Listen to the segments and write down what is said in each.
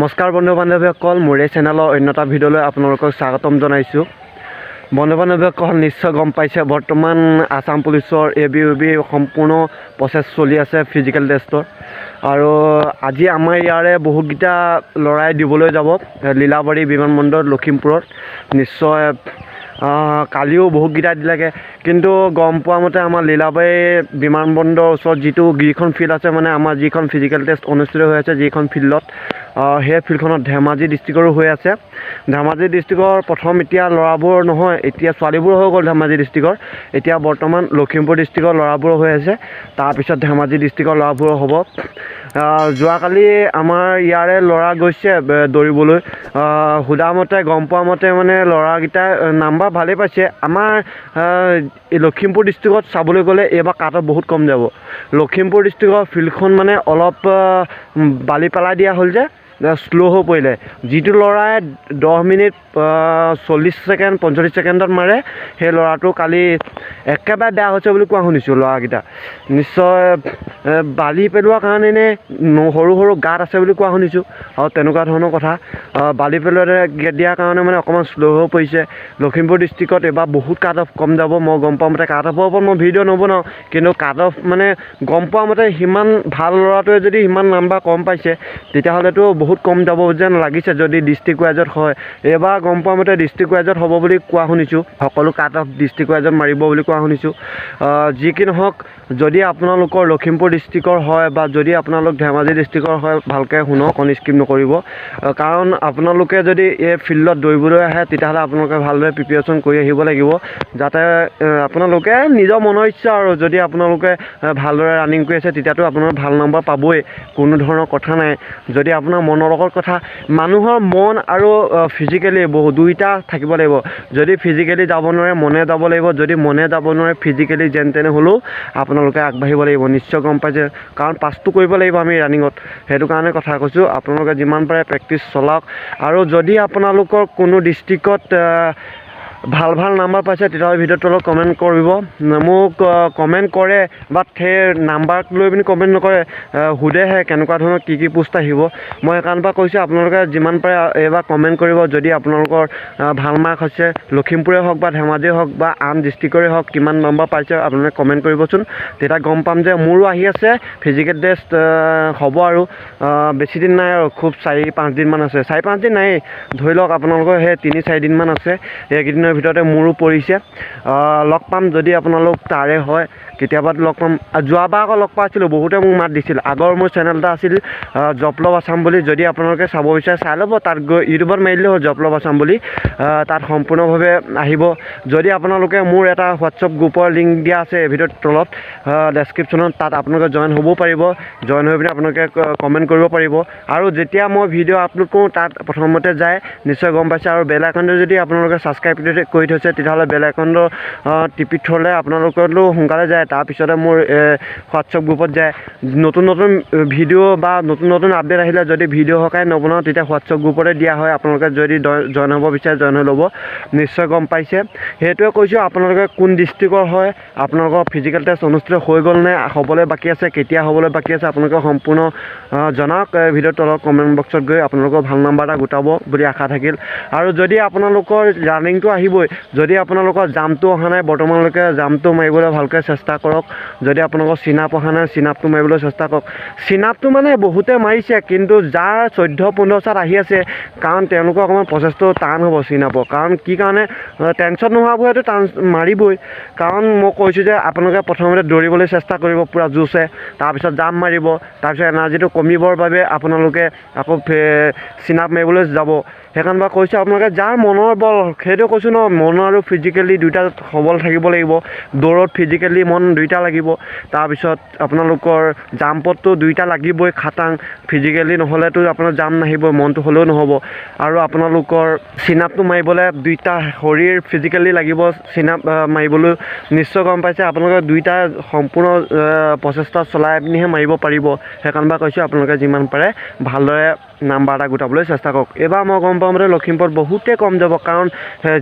নমস্কাৰ বন্ধু বান্ধৱীসকল, মোৰ এই চেনেলৰ অন্য এটা ভিডিঅ'লৈ আপোনালোকক স্বাগতম জনাইছোঁ। বন্ধু বান্ধৱীসকল, নিশ্চয় গম পাইছে, বৰ্তমান আছাম পুলিচৰ এ বি, ইউ বি সম্পূৰ্ণ প্ৰচেছ চলি আছে ফিজিকেল টেষ্টৰ। আৰু আজি আমাৰ ইয়াৰে বহুতকেইটা ল'ৰাই দিবলৈ যাব লীলাবাৰী বিমানবন্দৰ, লখিমপুৰত। নিশ্চয় কালিও বহুতকেইটা দিলেগৈ। কিন্তু গম পোৱা মতে আমাৰ লীলাবাৰী বিমানবন্দৰৰ ওচৰত যিটো যিখন ফিল্ড আছে, মানে আমাৰ যিখন ফিজিকেল টেষ্ট অনুষ্ঠিত হৈ আছে যিখন ফিল্ডত, সেই ফিল্ডখনত ধেমাজি ডিষ্ট্ৰিক্টৰো হৈ আছে। ধেমাজি ডিষ্ট্ৰিক্টৰ প্ৰথম এতিয়া ল'ৰাবোৰ নহয়, এতিয়া ছোৱালীবোৰ হৈ গ'ল ধেমাজি ডিষ্ট্ৰিক্টৰ। এতিয়া বৰ্তমান লখিমপুৰ ডিষ্ট্ৰিক্টৰ ল'ৰাবোৰৰ হৈ আছে, তাৰপিছত ধেমাজি ডিষ্ট্ৰিক্টৰ ল'ৰাবোৰৰ হ'ব। যোৱাকালি আমাৰ ইয়াৰে ল'ৰা গৈছে দৌৰিবলৈ। সোধা মতে, গম পোৱা মতে মানে ল'ৰাকেইটাই নাম্বাৰ ভালেই পাইছে। আমাৰ এই লখিমপুৰ ডিষ্ট্ৰিক্টত চাবলৈ গ'লে এইবাৰ কাট অফ বহুত কম যাব। লখিমপুৰ ডিষ্ট্ৰিক্টৰ ফিল্ডখন মানে অলপ বালি পেলাই দিয়া হ'ল যে শ্ল' হৈ পৰিলে। যিটো ল'ৰাই 10 মিনিট 40 ছেকেণ্ড, 45 ছেকেণ্ডত মাৰে, সেই ল'ৰাটো কালি একেবাৰে বেয়া হৈছে বুলি কোৱা শুনিছোঁ ল'ৰাকেইটা। নিশ্চয় বালি পেলোৱাৰ কাৰণে নে সৰু সৰু গাঁত আছে বুলি কোৱা শুনিছোঁ আৰু তেনেকুৱা ধৰণৰ কথা। বালি পেলোৱা দিয়াৰ কাৰণে মানে অকণমান শ্ল' হৈ পৰিছে। লখিমপুৰ ডিষ্ট্ৰিক্টত এইবাৰ বহুত কাট অফ কম যাব। মই গম পোৱা মতে কাট অফৰ ওপৰত মই ভিডিঅ' নবনাওঁ, কিন্তু কাট অফ মানে গম পোৱা মতে সিমান ভাল ল'ৰাটোৱে যদি সিমান নাম্বাৰ কম পাইছে, তেতিয়াহ'লেতো বহুত কম যাব যেন লাগিছে যদি ডিষ্ট্ৰিক্ট ৱাইজত হয়। এইবাৰ গম পোৱা মতে ডিষ্ট্ৰিক্ট ৱাইজত হ'ব বুলি কোৱা শুনিছোঁ। সকলো কাট অফ ডিষ্ট্ৰিক্ট ৱাইজত মাৰিব বুলি কোৱা শুনিছোঁ। যি কি নহওক, যদি আপোনালোকৰ লখিমপুৰ ডিষ্ট্ৰিক্টৰ হয় বা যদি আপোনালোক ধেমাজি ডিষ্ট্ৰিক্টৰ হয়, ভালকৈ শুনক, অকণ স্কিপ নকৰিব। কাৰণ আপোনালোকে যদি এই ফিল্ডত দৌৰিবলৈ আহে, তেতিয়াহ'লে আপোনালোকে ভালদৰে প্ৰিপেৰেশ্যন কৰি আহিব লাগিব, যাতে আপোনালোকে নিজৰ মনৰ ইচ্ছা আৰু যদি আপোনালোকে ভালদৰে ৰানিং কৰি আছে, তেতিয়াতো আপোনাৰ ভাল নম্বৰ পাবই, কোনো ধৰণৰ কথা নাই। যদি আপোনাৰ মনৰ লগত কথা, মানুহৰ মন আৰু ফিজিকেলি বহু দুইটা থাকিব লাগিব। যদি ফিজিকেলি যাব নোৱাৰে, মনে যাব লাগিব। যদি মনে যাব নোৱাৰে, ফিজিকেলি যেন তেনে হ'লেও আপোনালোকে আগবাঢ়িব লাগিব। নিশ্চয় গম পাইছে, কাৰণ পাছটো কৰিব লাগিব আমি ৰানিঙত। সেইটো কাৰণে কথা কৈছোঁ, আপোনালোকে যিমান পাৰে প্ৰেক্টিচ চলাওক। আৰু যদি আপোনালোকৰ কোনো ডিষ্ট্ৰিক্টত ভাল ভাল নাম্বাৰ পাইছে, তেতিয়াহ'লে ভিডিঅ'টোৰ তলত কমেণ্ট কৰিব। মোক কমেণ্ট কৰে, বাট সেই নাম্বাৰক লৈ পিনি কমেণ্ট নকৰে, সোধেহে কেনেকুৱা ধৰণৰ কি কি পোষ্ট আহিব। মই সেইকাৰণৰ পৰা কৈছোঁ, আপোনালোকে যিমান পাৰে এইবাৰ কমেণ্ট কৰিব। যদি আপোনালোকৰ ভাল মাৰ্ক হৈছে, লখিমপুৰে হওক বা ধেমাজিয়ে হওক বা আন ডিষ্ট্ৰিক্টৰে হওক, কিমান নম্বৰ পাইছে আপোনালোকে কমেণ্ট কৰিবচোন। তেতিয়া গম পাম যে মোৰো আহি আছে ফিজিকেল টেষ্ট হ'ব আৰু বেছিদিন নাই আৰু খুব 4-5 দিনমান আছে। 4-5 দিন নাই, ধৰি লওক আপোনালোকৰ সেই 3-4 দিনমান আছে। এইকেইদিনৰ ভিতৰতে মোৰো পৰিছে। লগ পাম যদি আপোনালোক তাৰে হয়, কেতিয়াবা লগ পাম। যোৱাবাৰ আকৌ লগ পাইছিলোঁ, বহুতে মোক মাত দিছিল। আগৰ মোৰ চেনেল এটা আছিল জব লভ আছাম বুলি। যদি আপোনালোকে চাব বিচাৰে, চাই ল'ব। তাত গৈ ইউটিউবত মাৰি দিলেই হ'ল জব লভ আছাম বুলি, তাত সম্পূৰ্ণভাৱে আহিব। যদি আপোনালোকে মোৰ এটা হোৱাটছআপ গ্ৰুপৰ লিংক দিয়া আছে এই ভিডিঅ'ৰ তলত ডেছক্ৰিপশ্যনত, তাত আপোনালোকে জইন হ'বও পাৰিব। জইন হৈ পিনে আপোনালোকে কমেণ্ট কৰিব পাৰিব আৰু যেতিয়া মই ভিডিঅ' আপলোড কৰোঁ, তাত প্ৰথমতে যায়। নিশ্চয় গম পাইছে। আৰু বেল আইকনটো যদি আপোনালোকে ছাবস্ক্ৰাইব কৰি থৈছে, তেতিয়াহ'লে বেল আইকনটো টিপি থ'লে আপোনালোকলৈও সোনকালে যায়। তাৰপিছতে মোৰ হোৱাটছআপ গ্ৰুপত যায় নতুন নতুন ভিডিঅ' বা নতুন নতুন আপডেট আহিলে। যদি ভিডিঅ' সহকাৰে নবনাওঁ, তেতিয়া হোৱাটছআপ গ্ৰুপতে দিয়া হয়। আপোনালোকে যদি জইন হ'ব বিচাৰে, জইন হৈ ল'ব। নিশ্চয় গম পাইছে। সেইটোৱে কৈছোঁ, আপোনালোকে কোন ডিষ্ট্ৰিক্টৰ হয়, আপোনালোকৰ ফিজিকেল টেষ্ট অনুষ্ঠিত হৈ গ'ল নে হ'বলৈ বাকী আছে, কেতিয়া হ'বলৈ বাকী আছে, আপোনালোকে সম্পূৰ্ণ জনাওক ভিডিঅ'ৰ তলত কমেণ্ট বক্সত গৈ। আপোনালোকৰ ভাল নাম্বাৰ এটা গোটাব বুলি আশা থাকিল। আৰু যদি আপোনালোকৰ ৰানিংটো আহিবই, যদি আপোনালোকৰ জাম্পটো অহা নাই বৰ্তমানলৈকে, জাম্পটো মাৰিবলৈ ভালকৈ চেষ্টা কৰক। যদি আপোনালোকৰ চিনাপ অহা নাই, চিনাপটো মাৰিবলৈ চেষ্টা কৰক। চিনাপটো মানে বহুতে মাৰিছে, কিন্তু যাৰ 14-15 চাত আহি আছে, কাৰণ তেওঁলোকৰ অকণমান প্ৰচেছটো টান হ'ব চিনাপৰ। কাৰণ কি কাৰণে টেনশ্যন নোহোৱাবোৰেতো টান মাৰিবই। কাৰণ মই কৈছোঁ যে আপোনালোকে প্ৰথমতে দৌৰিবলৈ চেষ্টা কৰিব পূৰা জোচে, তাৰপিছত জাম্প মাৰিব, তাৰপিছত এনাৰ্জিটো কমিবৰ বাবে আপোনালোকে আকৌ চিনাপ মাৰিবলৈ যাব। সেইকাৰণে বা কৈছোঁ, আপোনালোকে যাৰ মনৰ বল, সেইটো কৈছোঁ ন, মন আৰু ফিজিকেলি দুইটা সবল থাকিব লাগিব। দৌৰত ফিজিকেলি মন দুইটা লাগিব। তাৰপিছত আপোনালোকৰ জাম্পতটো দুইটা লাগিবই খাটাং। ফিজিকেলি নহ'লেতো আপোনাৰ জাম্প নাহিব, মনটো হ'লেও নহ'ব। আৰু আপোনালোকৰ চিনাপটো মাৰিবলৈ দুইটা শৰীৰ ফিজিকেলি লাগিব চিনাপ মাৰিবলৈ। নিশ্চয় গম পাইছে, আপোনালোকে দুইটা সম্পূৰ্ণ প্ৰচেষ্টা চলাই পিনিহে মাৰিব পাৰিব। সেইকাৰণে বা কৈছোঁ, আপোনালোকে যিমান পাৰে ভালদৰে নাম্বাৰ এটা গোটাবলৈ চেষ্টা কৰক। এইবাৰ মই গম পাওঁ মতে লখিমপুৰত বহুতেই কম যাব, কাৰণ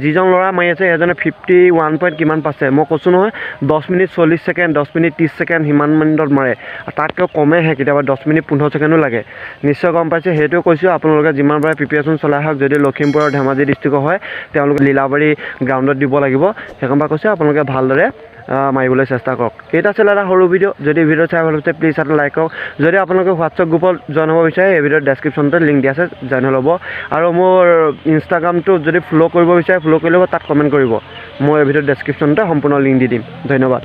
যিজন ল'ৰা মাৰি আছে সেইজনে 51 পইণ্ট কিমান পাইছে। মই কৈছোঁ নহয়, 10 মিনিট 40 ছেকেণ্ড, 10 মিনিট 30 ছেকেণ্ড সিমান মিনিটত মাৰে। তাতকৈ কমেহে, কেতিয়াবা 10 মিনিট 15 ছেকেণ্ডো লাগে। নিশ্চয় গম পাইছে। সেইটোৱে কৈছোঁ, আপোনালোকে যিমান পাৰে প্ৰিপেৰেশ্যন চলাই আহক। যদি লখিমপুৰ আৰু ধেমাজি ডিষ্ট্ৰিক্টৰ হয়, তেওঁলোকে লীলাবাৰী গ্ৰাউণ্ডত দিব লাগিব। সেইখন পৰা কৈছোঁ, আপোনালোকে ভালদৰে মাৰিবলৈ চেষ্টা কৰক। এইটো আছিলে এটা সৰু ভিডিঅ'। যদি ভিডিঅ' চাই ভাল পাইছে, প্লিজ এটা লাইক কৰক। যদি আপোনালোকে হোৱাটছএপ গ্ৰুপত জইন হ'ব বিচাৰে, এই ভিডিঅ'ৰ ডেছক্ৰিপশ্যনতে লিংক দিয়া আছে, জইন হৈ ল'ব। আৰু মোৰ ইনষ্টাগ্ৰামটো যদি ফ'ল' কৰিব বিচাৰে, ফ'ল' কৰি ল'ব, তাত কমেণ্ট কৰিব। মই এই ভিডিঅ'ৰ ডেছক্ৰিপশ্যনতে সম্পূৰ্ণ লিংক দি দিম। ধন্যবাদ।